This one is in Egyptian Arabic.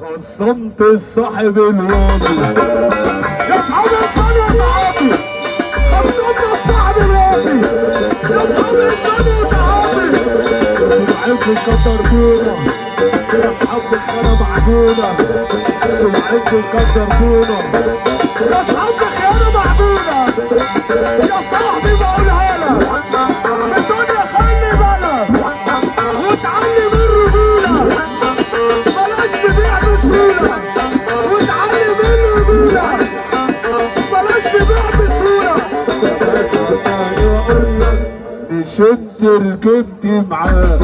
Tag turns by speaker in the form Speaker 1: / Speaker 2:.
Speaker 1: خصمت الصاحب الواطي. يا اصحاب الدنيا تعاطي، خصمت الصاحب الواطي. يا اصحاب الدنيا تعاطي، سمعتكم كترتونا. يا اصحاب الخيانة معجونة، سمعتكم كترتونا. يا اصحاب الخيانة معجونة. يا صاحبي بقولها لك، الدنيا خلي بالك وتعلم الرجولة، بلاش تبيع بسهولة. وتعلم الرجولة، بلاش تبيع بسهولة. واقول لك نشد ركبتي معاك.